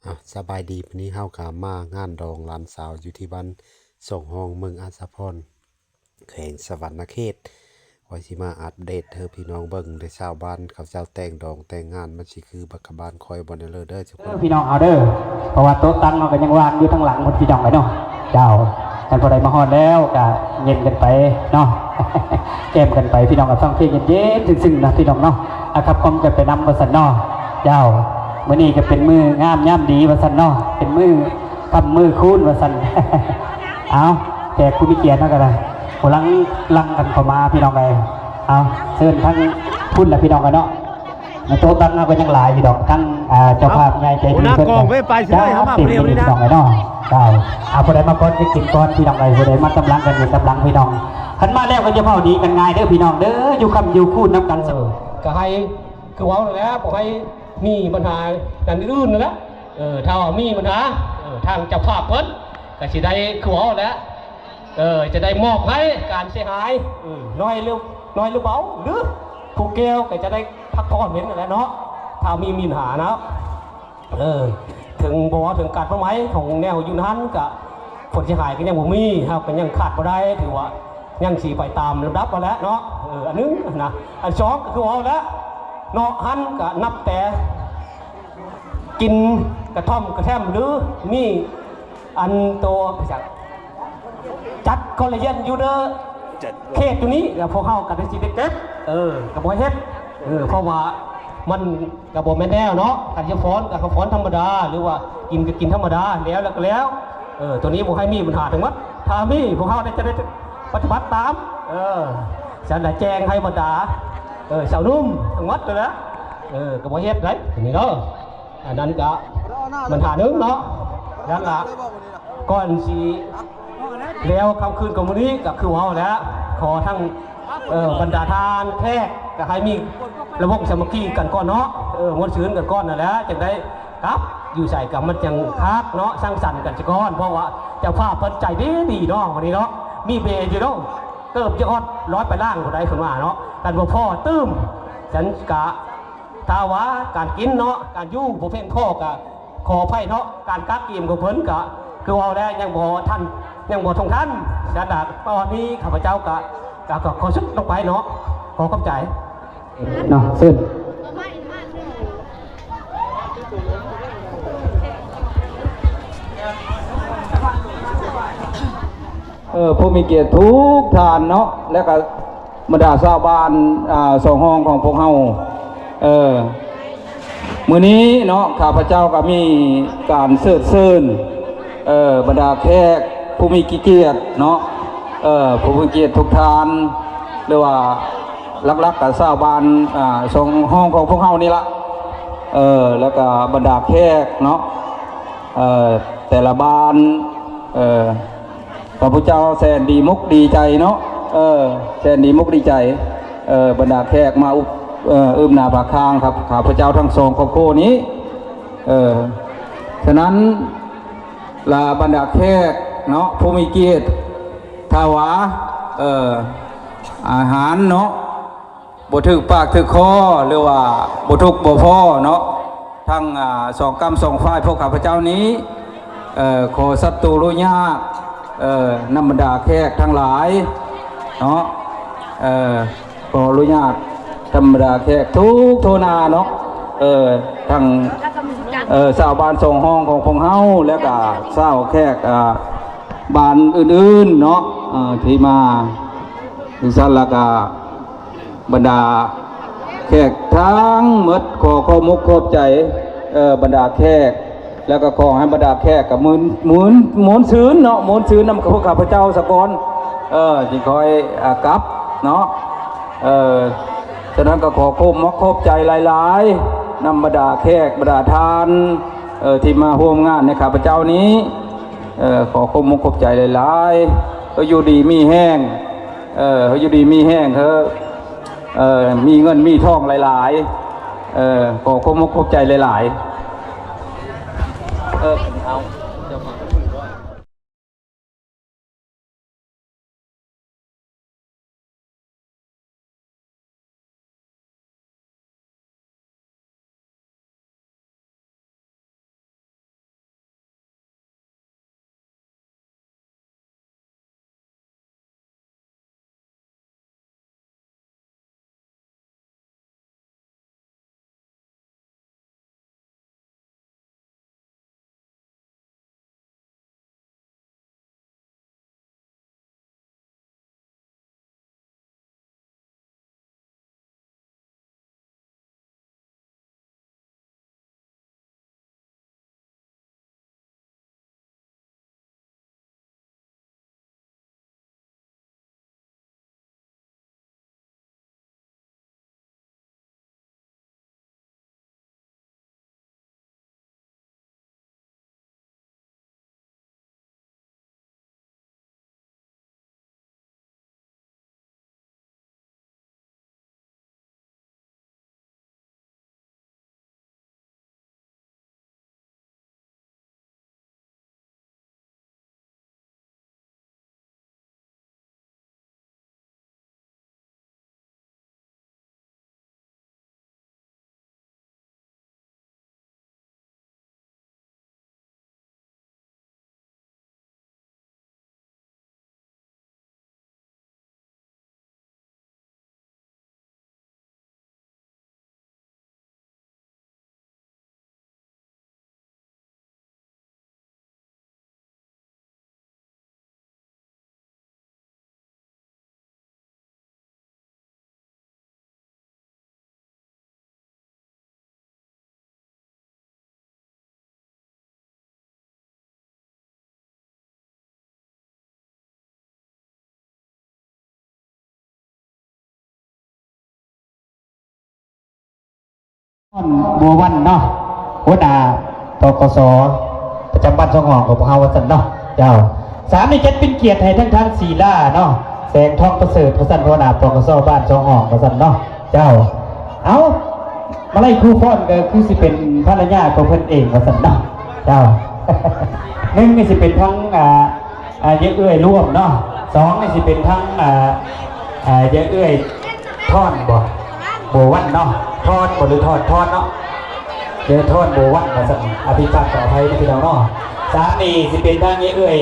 ອາ ສະບາຍດີ ມື້ນີ້ເຮົາກໍມາງານດອງຫຼານສາວຢູ່ທີ່ບ້ານສອງຫ້ອງ ເມືອງອາດສະພອນ ແຂວງສະຫວັນນະເຂດ. ຂ້ອຍຊິມາອັບເດດໃຫ້ພີ່ນ້ອງເບິ່ງເດີ ຊາວບ້ານເຂົາເຈົ້າແຕ່ງດອງແຕ່ງງານ ມັນຊິຄືກັບບ້ານຂ້ອຍບໍ່ແນ່ເລີເດີທຸກຄົນ. ເອີ ພີ່ນ້ອງເຮົາເດີ ເພາະວ່າໂຕະຕັ່ງເຮົາກໍຍັງວາງຢູ່ທາງຫຼັງໝົດ ພີ່ນ້ອງເອີຍເນາະ. ເຈົ້າ ຄັນຜູ້ໃດມາຮອດແລ້ວກໍເຢັນກັນໄປເນາະ ແກ້ມກັນໄປ ພີ່ນ້ອງກໍຟັງເພງເຢັນໆ ຊຶ້ງໆ ນະ ພີ່ນ້ອງເນາະ. ອາ ຂັບຄອມກັນໄປນຳວ່າຊັ້ນເນາະ. ເຈົ້າ ມື້ນີ້ກໍເປັນມື້ງາມຍາມດີວ່າຊັ້ນເນາະ ເປັນມື້ຄ່ຳມື້ຄູນວ່າຊັ້ນ. ເອົາ ແຂກຜູ້ມີກຽດເຮົາກໍໄດ້ ກຳລັງຫຼັ່ງກັນເຂົ້າມາ ພີ່ນ້ອງເອີຍ. ເອົາ ເຊີນທາງພຸ້ນລະ ພີ່ນ້ອງເອີຍເນາະ. ໂຕະຕັ່ງເຮົາກໍຍັງຫຼາຍຢູ່ດອກ ທັງ ອ່າ ເຈົ້າພາບໃຫຍ່ໃຈດີເພິ່ນກໍຈັດເຕັມຢູ່ ພີ່ນ້ອງເອີຍເນາະ. ເຈົ້າ ອ່າ ຜູ້ໃດມາກ່ອນກໍກິນກ່ອນ ພີ່ນ້ອງເອີຍ ຜູ້ໃດມາຕາມຫຼັງກໍເປັນຕາມຫຼັງ ພີ່ນ້ອງ. ຄັນມາແລ້ວກໍຢ່າເວົ້າໜີກັນງ່າຍເດີ ພີ່ນ້ອງເດີ ຢູ່ຄ່ຳຢູ່ຄູນນຳກັນ. ເອີ ກໍໃຫ້ ຄືເວົ້ານັ້ນແຫຼະ ບໍ່ໃຫ້ມີບັນຫາອັນອື່ນນັ້ນແຫຼະ. ເອີ ຖ້າວ່າມີບັນຫາ ເອີ ທາງເຈົ້າພາບເພິ່ນກໍຊິໄດ້ ຄືເວົ້າແຫຼະ ເອີ ຈະໄດ້ມອບໃຫ້ການເສຍຫາຍ ເອີ ນ້ອຍຫຼື ນ້ອຍຫຼືເບົາ ຫຼືຜູ້ກ່ຽວກໍຈະໄດ້ພັກຜ່ອນເຫັນນັ້ນແຫຼະເນາະ ຖ້າມີ ມີບັນຫາເນາະ. ເອີ ເຖິງບໍ່ເຖິງການເປົ້າໝາຍຂອງແນວຢູ່ນັ້ນ ກະຜົນເສຍຫາຍກໍຍັງບໍ່ມີ ເຮົາກໍຍັງຂາດບໍ່ໄດ້ ຖືວ່າຍັງຊິໄປຕາມລຳດັບຫັ້ນແຫຼະເນາະ. ເອີ ອັນໜຶ່ງນະ ອັນສອງກໍຄືເວົ້າແຫຼະເນາະ ຫັ້ນກະນັບແຕ່ກິນກະທ່ອມກະແທ່ມ ຫຼື ມີອັນໂຕ ຈັດຄອນລະເຢັນຢູ່ເດີ ເຂດຢູ່ນີ້ ແລ້ວພວກເຮົາກໍໄດ້ຊິໄດ້ເກັບ ເອີ ກໍບໍ່ເຮັດ ເອີ ເພາະວ່າມັນກໍບໍ່ແມ່ນແນວເນາະ ຄັນຈະຟ້ອນກໍຟ້ອນທຳມະດາ ຫຼືວ່າກິນກໍກິນທຳມະດາ ແລ້ວ ແລ້ວກໍແລ້ວ. ເອີ ໂຕນີ້ບໍ່ໃຫ້ມີບັນຫາທັງໝົດ ຖ້າມີພວກເຮົາໄດ້ຈະໄດ້ປະຕິບັດຕາມ. ເອີ ຊັ້ນລະແຈ້ງໃຫ້ບັນດາ ເອີ ຊາວໜຸ່ມທັງໝົດນັ້ນແຫຼະ ເອີ ກໍບໍ່ເຮັດໄດ໋ ໂຕນີ້ເດີ. ອັນນັ້ນກະບັນຫາໜຶ່ງເນາະ ແລ້ວກະກ່ອນຊິແລ້ວຄ່ຳຄືນຂອງມື້ນີ້ ກະຄືເວົ້າແຫຼະ ຂໍທັງ ເອີ ບັນດາທ່ານແຂກ ກະໃຫ້ມີລະວົງສາມັກຄີກັນກ່ອນເນາະ ເອີ ມ່ວນຊື່ນກັນກ່ອນນັ້ນແຫຼະ ຈັ່ງໄດ້ກັບ ຢູ່ໃສກະມັນຈັ່ງຄັກເນາະ ສັງສັນກັນສາກ່ອນ ເພາະວ່າເຈົ້າພາບເພິ່ນໃຈດີໆເນາະ ມື້ນີ້ເນາະ ມີເບຢູ່ເນາະ ເກີບຈະຮອດຮ້ອຍປາຍລ້ານຜູ້ໃດເພິ່ນວ່າເນາະ ຄັນບໍ່ພໍຕື່ມ ຊັ້ນກະ ຖ້າວ່າການກິນເນາະ ການຢູ່ບໍ່ພຽງພໍກະຂໍອະໄພເນາະ ການກະກຽມຂອງເພິ່ນກະຄືເວົ້າແລ້ວ ຍັງບໍ່ທັນ ຍັງບໍ່ທົ່ງທັນ. ສະນັ້ນ ຕອນນີ້ຂ້າພະເຈົ້າກະ ກະ ກະຂໍສຸດລົງໄປເນາະ ຂໍຂອບໃຈເນາະ ເຊີນ. ເອີ ຜູ້ມີກຽດທຸກທ່ານເນາະ ແລະກະບັນດາຊາວບ້ານ ອາ ສອງຫ້ອງຂອງພວກເຮົາ ເອີ ມື້ນີ້ເນາະ ຂ້າພະເຈົ້າກໍມີການເຊີດເຊີນ ເອີ ບັນດາແຂກຜູ້ມີກະກຽດເນາະ ເອີ ຜູ້ມີກຽດທຸກທ່ານ ຫຼືວ່າຫຼັກໆກໍຊາວບ້ານ ອາ ສອງຫ້ອງຂອງພວກເຮົານີ້ລະ ເອີ ແລ້ວກໍບັນດາແຂກເນາະ ເອີ ແຕ່ລະບ້ານ ເອີ ຂ້າພະເຈົ້າແສນດີມົກດີໃຈເນາະ ເອີ ແສນດີມົກດີໃຈ ເອີ ບັນດາແຂກມາອຸບ ເອີ ອຶບໜ້າພາກຂ້າງ ຂ້າພະເຈົ້າທັງສອງຄອບຄົວນີ້ ເອີ ສະນັ້ນລະບັນດາແຂກເນາະ ຜູ້ມີກຽດ ຖ້າວ່າ ເອີ ອາຫານເນາະ ບໍ່ຖືກປາກຖືກຄໍ ຫຼືວ່າບໍ່ທຸກບໍ່ພໍເນາະ ທັງ ອາ ສອງກ້ຳສອງຝ່າຍພວກຂ້າພະເຈົ້ານີ້ ເອີ ຂໍສັດຕູອະນຸຍາດ ເອີ ນຳບັນດາແຂກທັງຫຼາຍເນາະ ເອີ ຂໍອະນຸຍາດນຳບັນດາແຂກທຸກທົ່ວໜ້າເນາະ ເອີ ທັງ ເອີ ຊາວບ້ານສອງຫ້ອງຂອງພວກເຮົາ ແລະກະຊາວແຂກ ອາ ບ້ານອື່ນໆເນາະ ເອີ ທີ່ມາ ຈັ່ງຊັ້ນລະກະ ບັນດາແຂກທັງໝົດ ຂໍຂອບອົກຂອບໃຈ ເອີ ບັນດາແຂກ ແລ້ວກໍຂໍໃຫ້ບັນດາແຂກກໍມ່ວນ ມ່ວນ ມ່ວນຊື່ນເນາະ ມ່ວນຊື່ນນຳພວກຂ້າພະເຈົ້າສາກ່ອນ ເອີ ຈຶ່ງຄ່ອຍ ອາ ກັບເນາະ ເອີ ສະນັ້ນກໍຂໍຂອບອົກຂອບໃຈຫຼາຍໆ ນຳບັນດາແຂກ ບັນດາທ່ານ ເອີ ທີ່ມາຮ່ວມງານໃນຂ້າພະເຈົ້ານີ້ ເອີ ຂໍຂອບອົກຂອບໃຈຫຼາຍໆ ເອີ ຢູ່ດີມີແຮງ ເອີ ໃຫ້ຢູ່ດີມີແຮງເທີ ເອີ ມີເງິນມີທອງຫຼາຍໆ ເອີ ຂໍຂອບອົກຂອບໃຈຫຼາຍໆ ເອີ. ອນ ບົວວັນເນາະ ຫົວໜ້າ ປກສ ປະຈຳບ້ານສອງຫ້ອງຂອງພວກເຮົາວ່າຊັ້ນເນາະ ເຈົ້າ. ສາມນີ້ຈັດເປັນກຽດໃຫ້ທາງທ່ານສີລາເນາະ ແສງທອງປະເສີດ ວ່າຊັ້ນ ຫົວໜ້າ ປກສ ບ້ານສອງຫ້ອງວ່າຊັ້ນເນາະ ເຈົ້າ. ເອົາ ມາໄລ່ຄູ່ຟ້ອນກໍຄືຊິເປັນພັນລະຍາຂອງເພິ່ນເອງວ່າຊັ້ນເນາະ ເຈົ້າ. ໜຶ່ງນີ້ຊິເປັນທາງ ອ່າ ອ່າ ເອື້ອຍລວມເນາະ ສອງນີ້ຊິເປັນທາງ ອ່າ ອ່າ ເອື້ອຍທອນບໍ ບົວວັນເນາະ ທອນບໍ ຫຼື ທອນ ທອນເນາະ ເອື້ອຍທອນ ບົວວັນວ່າຊັ້ນ ອະພິພາກຂໍອະໄພນະພີ່ນ້ອງເນາະ. ສາມນີ້ຊິເປັນທາງເອື້ອຍ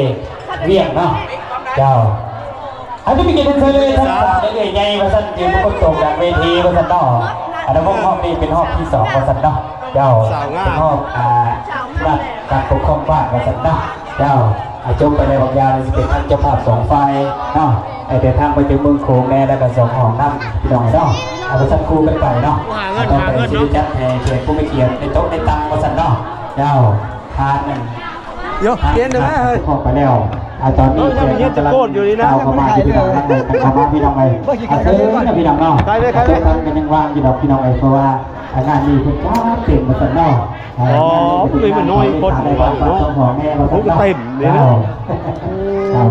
ວຽງເນາະ ເຈົ້າ. ເອົາ ຈະມີກຽດເຊີນເລີຍ ທັງສາມເອື້ອຍໃຫຍ່ວ່າຊັ້ນ ຢືນປະກົບຕົງກາງເວທີວ່າຊັ້ນເນາະ. ອັນນັ້ນຮອບນີ້ເປັນຮອບທີສອງວ່າຊັ້ນເນາະ ເຈົ້າ ເປັນຮອບ ອ່າ ລັດ ການປົກຄອງບ້ານວ່າຊັ້ນເນາະ ເຈົ້າ. ອ່າ ຈົບໄປແລ້ວ ບາງຢ່າງນີ້ຊິເປັນທາງເຈົ້າພາບສອງຝ່າຍເນາະ ໃຫ້ເດີນທາງໄປເຖິງເມືອງໂຂງແດ່ ແລ້ວກໍສອງຫ້ອງນຳ ພີ່ນ້ອງເນາະ. ເອົາ ໄປສັກຄູ່ກັນໄປເນາະ ຫາເງິນ ຫາເງິນເນາະ ຈັດໃຫ້ແຂກຜູ້ມີກຽດໃນໂຕະໃນຕັ່ງວ່າຊັ້ນເນາະ ເຈົ້າ. ທານນັ້ນ ໂຍ ປ່ຽນໄດ້ໄໝເຮີ້ຍ ຄອບໄປແລ້ວ. ອ່າ ຕອນນີ້ ເອີ ແຂກກຳລັງກ້າວເຂົ້າມາຢູ່ ພີ່ນ້ອງ ເຂົ້າມາ ພີ່ນ້ອງເອີຍ. ອ່າ ເຊີນນະ ພີ່ນ້ອງເນາະ ໄປເລີຍ ໄປເລີຍ ໂຕະຕັ່ງວ່າງຢູ່ດອກ ພີ່ນ້ອງເອີຍ ເພາະວ່າ ອ່າ ງານນີ້ເພິ່ນຈັດເຕັມວ່າຊັ້ນເນາະ ເອີ ເອີ ງານນີ້ເປັນງານຂອງເພິ່ນ ເພິ່ນເປັນງານຂອງພໍ່ແມ່ວ່າຊັ້ນເນາະ ເຕັມເລີຍເນາະ ເຈົ້າ.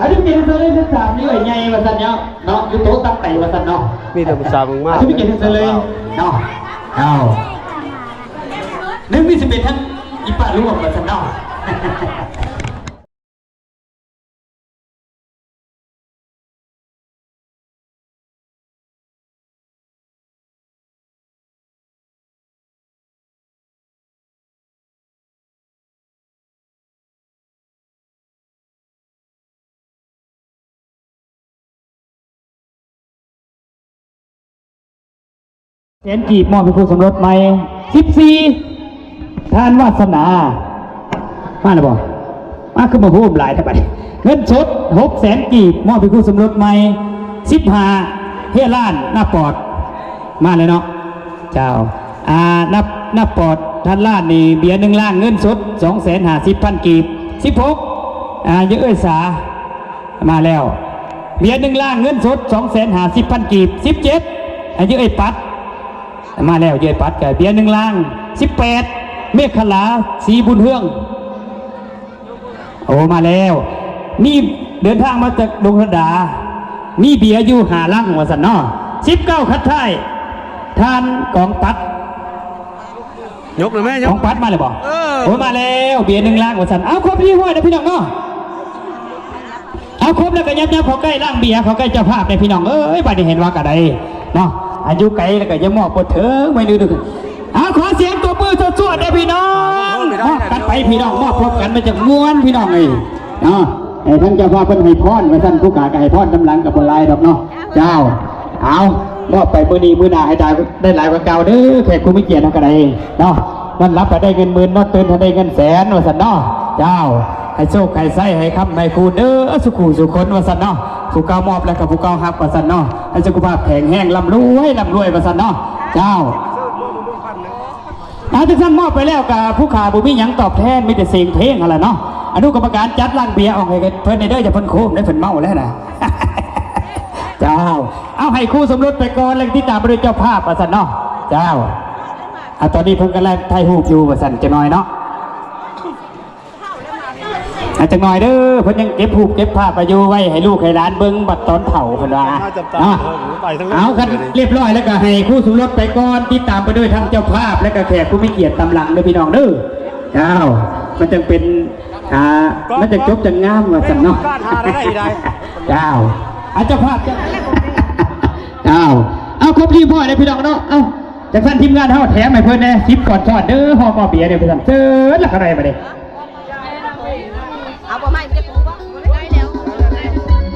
ອັນນີ້ເປັນເຊີນເລີຍ ສາມນີ້ເອີຍໃຫຍ່ວ່າຊັ້ນເນາະ ເນາະ ຢູ່ໂຕະຕັດໄປວ່າຊັ້ນເນາະ ມີແຕ່ຜູ້ສາວມາກໆ ອັນນີ້ເປັນເຊີນເລີຍເນາະ ເຈົ້າ. ໜຶ່ງນີ້ຊິເປັນທັງອີປ້າລວມວ່າຊັ້ນເນາະ. ແສນກີບ ມອບໃຫ້ຄູ່ສົມລົດໃໝ່. ສິບສີ່ ທ່ານວາສະໜາ ມາແລ້ວບໍ່? ມາຄືມາໂຮມຫຼາຍແທ້ບັດນີ້. ເງິນສົດ ຫົກແສນກີບ ມອບໃຫ້ຄູ່ສົມລົດໃໝ່. ສິບຫ້າ ເຮຍລ້ານ ນາປອດ ມາແລ້ວເນາະ ເຈົ້າ. ອ່າ ນາ ນາປອດ ທ່ານລ້ານນີ້ ເບຍໜຶ່ງລ້ານ ເງິນສົດ ສອງແສນຫ້າສິບພັນກີບ. ສິບຫົກ ອ່າ ເອື້ອຍສາ ມາແລ້ວ ເບຍໜຶ່ງລ້ານ ເງິນສົດ ສອງແສນຫ້າສິບພັນກີບ. ສິບເຈັດ ອ່າ ເອື້ອຍປັດ ມາແລ້ວ ເອື້ອຍປັດ ກໍເບຍໜຶ່ງລ້ານ. ສິບແປດ ເມກຂະລາ ສີບຸນເຮືອງ ໂອ້ ມາແລ້ວ ມີເດີນທາງມາຈາກດົງທະດາ ມີເບຍຢູ່ຫ້າລັງວ່າຊັ້ນເນາະ. ສິບເກົ້າ ຄັດທ້າຍ ທ່ານກອງປັດ ຍົກເລີຍແມ່ ຍົກ ກອງປັດມາແລ້ວບໍ່? ເອີ ໂອ້ ມາແລ້ວ ເບຍໜຶ່ງລັງວ່າຊັ້ນ. ເອົາ ຄົບຮຽບຮ້ອຍເດີພີ່ນ້ອງເນາະ ເອົາ ຄົບແລ້ວກໍຍັບໆ ເຂົ້າໃກ້ລ້າງເບຍ ເຂົ້າໃກ້ເຈົ້າພາບເດີພີ່ນ້ອງເອີຍ. ບັດນີ້ເຫັນວ່າກໍໄດ້ເນາະ ອັນຢູ່ໄກແລ້ວກໍຢ່າມອບບໍ່ເຖິງໄວ້ດືໆ. ເອົາ ຂໍສຽງຕົບມືສວດໆ ເດີພີ່ນ້ອງ ມອບກັນໄປພີ່ນ້ອງ ມອບພວມກັນ ມັນຈະມ່ວນພີ່ນ້ອງເອີຍເນາະ. ໃຫ້ທາງເຈົ້າພາບເພິ່ນໃຫ້ພອນວ່າຊັ້ນ ຜູ້ກາກໍໃຫ້ພອນນຳຫຼັງກໍບໍ່ຫຼາຍດອກເນາະ ເຈົ້າ. ເອົາ ມອບໄປມື້ນີ້ ມື້ໜ້າໃຫ້ໄດ້ ໄດ້ຫຼາຍກວ່າເກົ່າເດີ ແຂກຜູ້ມີກຽດເຮົາກໍໄດ້ເນາະ. ນອນຫຼັບໃຫ້ໄດ້ເງິນໝື່ນ ນອນຕື່ນໃຫ້ໄດ້ເງິນແສນວ່າຊັ້ນເນາະ ເຈົ້າ. ໃຫ້ໂຊກໃຫ້ໄຊໃຫ້ຄ້ຳໃຫ້ຄູນເດີ ສູ່ຄູ່ສູ່ຄົນວ່າຊັ້ນເນາະ. ຜູ້ເກົ່າມອບແລ້ວກໍຜູ້ເກົ່າຮັບວ່າຊັ້ນເນາະ. ໃຫ້ສຸຂະພາບແຂງແຮງ ລ່ຳລວຍ ລ່ຳລວຍວ່າຊັ້ນເນາະ ເຈົ້າ. ອ່າ ຈັ່ງຊັ້ນມອບໄປແລ້ວກະຜູ້ຂາບໍ່ມີຫຍັງຕອບແທນ ມີແຕ່ສຽງເພງຫັ້ນລະເນາະ. ອະນຸກຳມະການຈັດລ້າງເບຍອອກໃຫ້ເພິ່ນແດ່ເດີ ຢ່າເພິ່ນໂຄມເດີ ເພິ່ນເມົາແລ້ວນະ ເຈົ້າ. ເອົາ ໃຫ້ຄູ່ສົມລົດໄປກ່ອນ ແລ້ວຕິດຕາມໄປດ້ວຍເຈົ້າພາບວ່າຊັ້ນເນາະ ເຈົ້າ. ອ່າ ຕອນນີ້ເພິ່ນກຳລັງຖ່າຍຮູບຢູ່ວ່າຊັ້ນ ຈັກໜ້ອຍເນາະ. ອ່າ ຈັກໜ້ອຍເດີ ເພິ່ນຍັງເກັບຮູບເກັບພາບໄວ້ຢູ່ ໄວ້ໃຫ້ລູກໃຫ້ຫຼານເບິ່ງບັດຕອນເຖົ້າເພິ່ນວ່າເນາະ. ເອົາ ຄັນຮຽບຮ້ອຍແລ້ວກໍໃຫ້ຄູ່ສົມລົດໄປກ່ອນ ຕິດຕາມໄປດ້ວຍທາງເຈົ້າພາບ ແລະກໍແຂກຜູ້ມີກຽດຕາມຫຼັງເດີພີ່ນ້ອງເດີ. ເຈົ້າ ມັນຈັ່ງເປັນ ອ່າ ມັນຈັ່ງຈົບຈັ່ງງາມວ່າຊັ້ນເນາະ. ເຈົ້າ ອາ ເຈົ້າພາບ ເຈົ້າ ເອົາ ຄົບຮຽບຮ້ອຍເດີພີ່ນ້ອງເນາະ. ເອົາ ຈັ່ງຊັ້ນທີມງານເຮົາແຖມໃຫ້ເພິ່ນແດ່ ສິບກ້ອນຊ້ອນເດີ ຫໍ່ໝໍ້ເບຍເດີ ເພິ່ນເຊີນລະກໍໄດ້ບັດນີ້. ເອົາບໍ່ໃໝ່ ມັນຈະປູບໍ່? ບໍ່ໄດ້ແລ້ວ.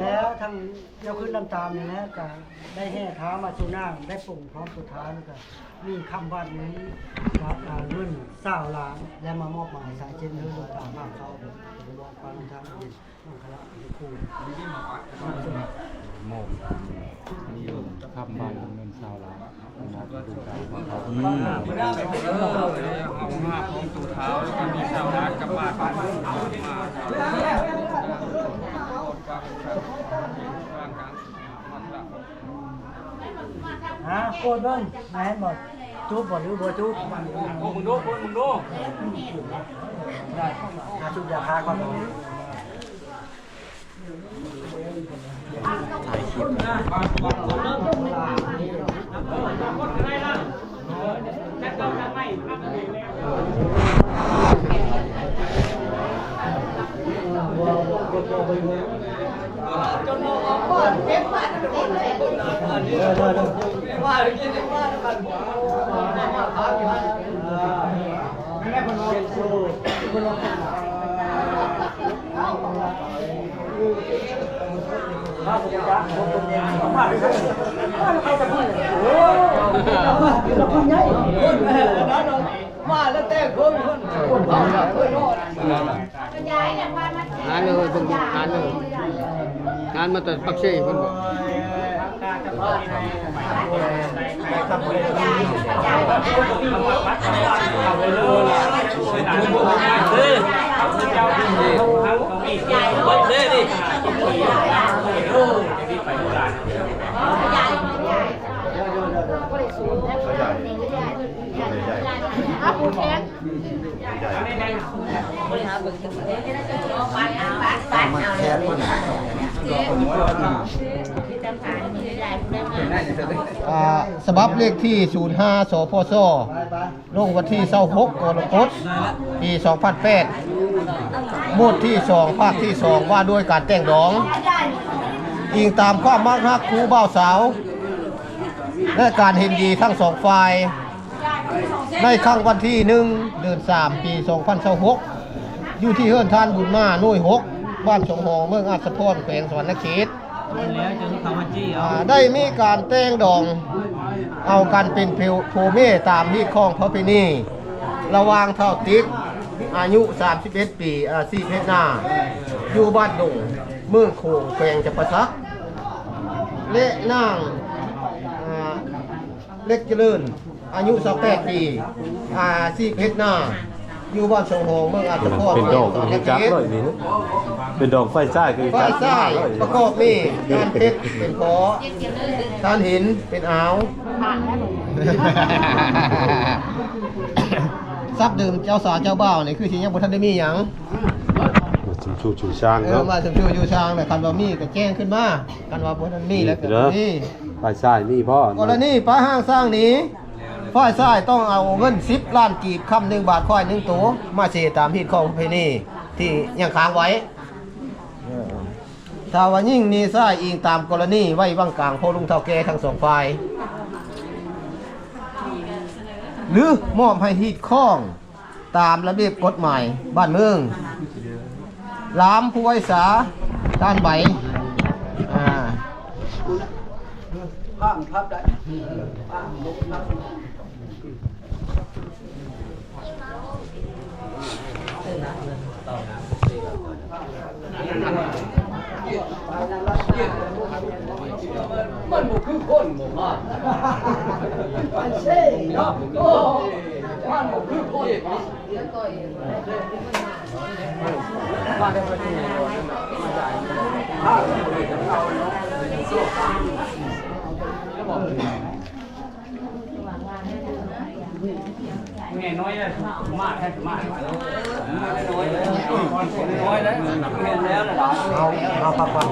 ແລ້ວທາງແນວຂຶ້ນນ້ຳຕານນີ້ແຫຼະ ກໍໄດ້ແຫ່ທ້າວມາສູ່ນາງ ໄດ້ປົງພ້ອມສຸດທ້າຍ ແລ້ວກໍມີຄຳບາດໜຶ່ງກັບ ອ່າ ເງິນຊາວລ້ານ ແລະ ມາມອບໝາຍສາຍເຊັ່ນເດີ ຫຼວງຕາພາເຂົ້າ ໄປມອບຄວາມທານເຢັນ ຫາໂກດເບິ່ງ ແມ່ນບໍ່? ຈູບບໍ່ ຫຼືບໍ່ຈູບ? ມຶງດູ ມຶງດູ ຫາຈູບຢາຄາກ່ອນ. ເອີ ເອີ ເອີ. ມາແລ້ວແຕ່ຄົນ ຫາເລີຍເບິ່ງ ຫາເລີຍ ຫາມາແຕ່ປາກເຊພຸ້ນບໍ? ອ່າ ສະບັບເລກທີສູນຫ້າ ສພຊ ລົງວັນທີຊາວຫົກ ກໍລະກົດ ປີສອງພັນແປດ ໝວດທີສອງ ພາກທີສອງ ວ່າດ້ວຍການແຕ່ງດອງ ອີງຕາມຄວາມມັກຮັກຄູ່ບ່າວສາວ ແລະ ການເຫັນດີທັງສອງຝ່າຍ ໃນຄ່ຳວັນທີໜຶ່ງ ເດືອນສາມ ປີສອງພັນຊາວຫົກ ຢູ່ທີ່ເຮືອນທ່ານບຸນມາ ໜ່ວຍຫົກ ບ້ານສອງຫ້ອງ ເມືອງອາດສະພອນ ແຂວງສະຫວັນນະເຂດ. ແລ້ວຈະເຂົ້າມາຈີ້ເອົາ ອ່າ ໄດ້ມີການແຕ່ງດອງເອົາກັນເປັນຜົວເມຍຕາມຮີດຄອງປະເພນີ ລະຫວ່າງທ້າວຕິກ ອາຍຸສາມສິບເອັດປີ ອາຊີບເຮັດນາ ຢູ່ບ້ານດົງ ເມືອງໂຂງ ແຂວງຈຳປາສັກ ແລະ ນາງ ອ່າ ເລັກຈະເລີນ ອາຍຸຊາວແປດປີ ອາຊີບເຮັດນາ ຢູ່ບ້ານສອງຫ້ອງ ເມືອງອາດສະພອນ ເປັນດອງ ແຂວງສະຫວັນນະເຂດ ເປັນດອງຝ່າຍຊາຍ ຄືຝ່າຍຊາຍ ປະກອບມີ ທ່ານເປັດ ເປັນພໍ່ ທ່ານຫີນ ເປັນອາວ ຊັບດື່ມເຈົ້າສາວເຈົ້າບ່າວນີ້ ຄືຊິຍັງບໍ່ທັນໄດ້ມີຫຍັງ ມາຊຸມຊູ້ຊູ່ຊ້າງເນາະ ເອີ ມາຊຸມຊູ້ຊູ່ຊ້າງ ແລະ ຄັນວ່າມີກໍແຈ້ງຂຶ້ນມາ ຄັນວ່າບໍ່ທັນມີແລ້ວກໍມີ ຝ່າຍຊາຍມີບໍ່? ກໍລະນີປະຮ່າງສ້າງໜີ ຝ່າຍຊາຍຕ້ອງເອົາເງິນສິບລ້ານກີບ ຄຳໜຶ່ງບາດ ຄວາຍໜຶ່ງໂຕ ມາເສຍຕາມຮີດຄອງປະເພນີທີ່ຍັງຄ້າງໄວ້. ຖ້າວ່າຍິງໜີຊາຍ ອີງຕາມກໍລະນີໄວ້ວາງກາງພໍ່ລຸງເຖົ້າແກ່ທັງສອງຝ່າຍ ຫຼື ມອບໃຫ້ຮີດຄອງ ຕາມລະບຽບກົດໝາຍບ້ານເມືອງ ລາມຜູ້ໄວສາ ທ່ານໃບ ອ່າ ມັນບໍ່ຄືຄົນບໍ່ມາ ອັນເຊເນາະ ໂອ້ ມັນບໍ່ຄືຄົນ. ເອົາ ເອົາພັກກ່ອນ.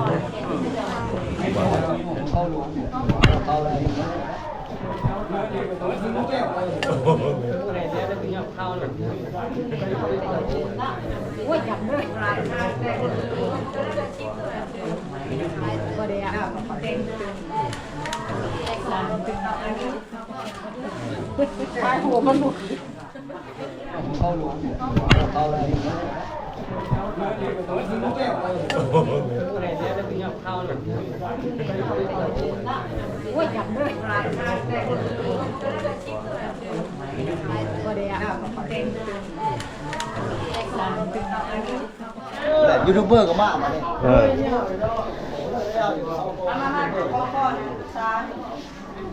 ຢູທູບເບີກໍມາບາດນີ້ ເອີ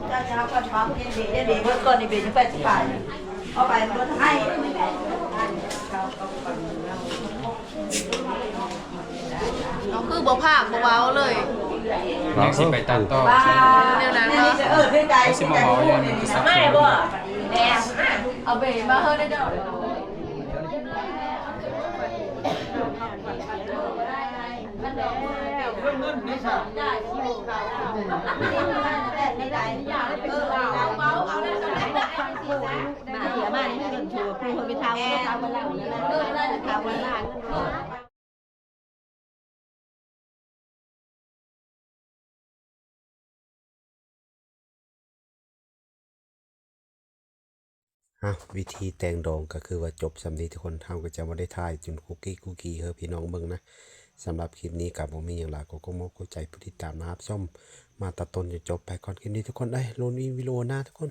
ເຈົ້າຈະຮັບຄວາມເປັນເບ ເບເບິດກ່ອນນີ້ ເບຈະໄປສະພາ ເອົາໄປເບິດໃຫ້ ເຮົາຄືບໍ່ພາກບໍ່ເວົ້າເລີຍ ຍັງຊິໄປຕັດຕໍ່ ແນວນັ້ນເນາະ ເອີ ຄືໃຈ ຊິມາເວົ້າຢູ່ໃນໂທລະສັບ ເອົາເບມາເຮີໄດ້ດອກ. ມາເດ ມານີ້ ເພິ່ນໂທ ຜູ້ເພິ່ນໄປຖາມ ຖາມວ່າລາວ ຖາມວ່າລາວ. ເອົາ ວິທີແຕ່ງດອງກໍຄືວ່າຈົບສ່ຳນີ້ທຸກຄົນ. ເຮົາກໍຈະບໍ່ໄດ້ຖ່າຍຈົນກຸກກິກກຸກກິກໃຫ້ພີ່ນ້ອງເບິ່ງນະ. ສຳລັບຄລິບນີ້ກໍບໍ່ມີຫຍັງຫຼາຍ, ກໍຂໍຂອບໃຈຜູ້ຕິດຕາມ ແລະ ຮັບຊົມມາແຕ່ຕົ້ນຈົນຈົບໄປກ່ອນ. ຄລິບນີ້ທຸກຄົນເອີຍ ລຸ້ນອີກວິດີໂອໜ້າທຸກຄົນ.